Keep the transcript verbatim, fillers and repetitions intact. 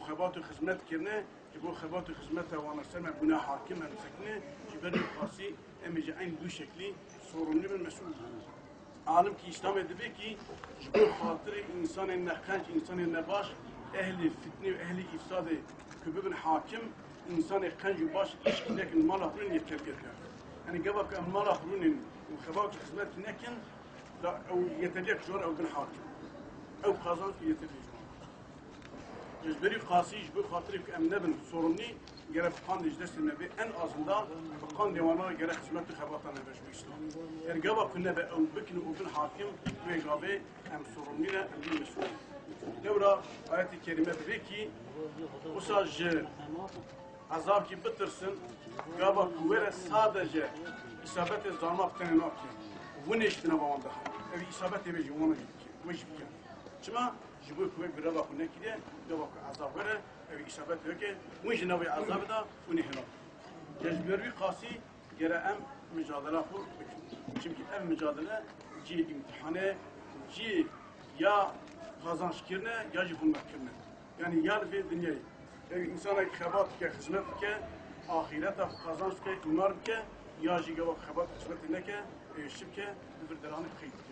Xebat û xizmet kirine, ji bo xebat û xizmeta wan ser me bûne hakim em sekine, ji ber wî xasî em ê ji eyn wî şeklî sorumlî bin, mesûl bin. Alimkî Îslamê dibê kî ji bo xatirê însanên neqenc, însanên nebaş, ehlî fitnê û ehlî îfsadê ku bibin hakim, însanê qenc û baş îşkî nekin, mala xwe rûnin, yeteriyet nekin. Yanî gava ku em mala xwe rûnin û xebat û xizmet nekin, da ew yeteriyek ji wan ew bin hakim. Ew qazanç û yeteriyek ji wan. Ji berî qasî ji bo xatirê ku em nebin sorumlî, gerek bi qandê ji destê me bê, en azında bi qandê wan re gerek xizmet û xebata me be ji bo Îslamê. Eger gava ku nebe ew bikin û bin hakim, wê gavê em sorumlî ne, em bin mesûl. Lewra ayetê kerîme dibê kî, wisa ji ezabkî bitirsin, gava ku were sadece îsabetê zarma bi tenê nake. Winê ji di nava wan de hene. Ew îsabetê wê jî wana jî dike. Wê jî bike. Çima? Ji bo ku wek bi reva xwe nekiriye, gava ku ezab were, ew îsabet weke, hûn ji navê ezabê de hûn ê hilat. Ya ji ber wî qasî gere em micadela xwe bikin. Çimkî ev micadele cihê îmtîhanê, cihê ya qazanç kirine, ya jî zulmet kirine. Yanî ya li vê dinyayê, ew însanek xebat dike, xizmet dike, axîreta xwe qazanç dike, îmar bike, ya jî gava xebat xizmetê neke, êşi bike, li vir deranê xeyr dike.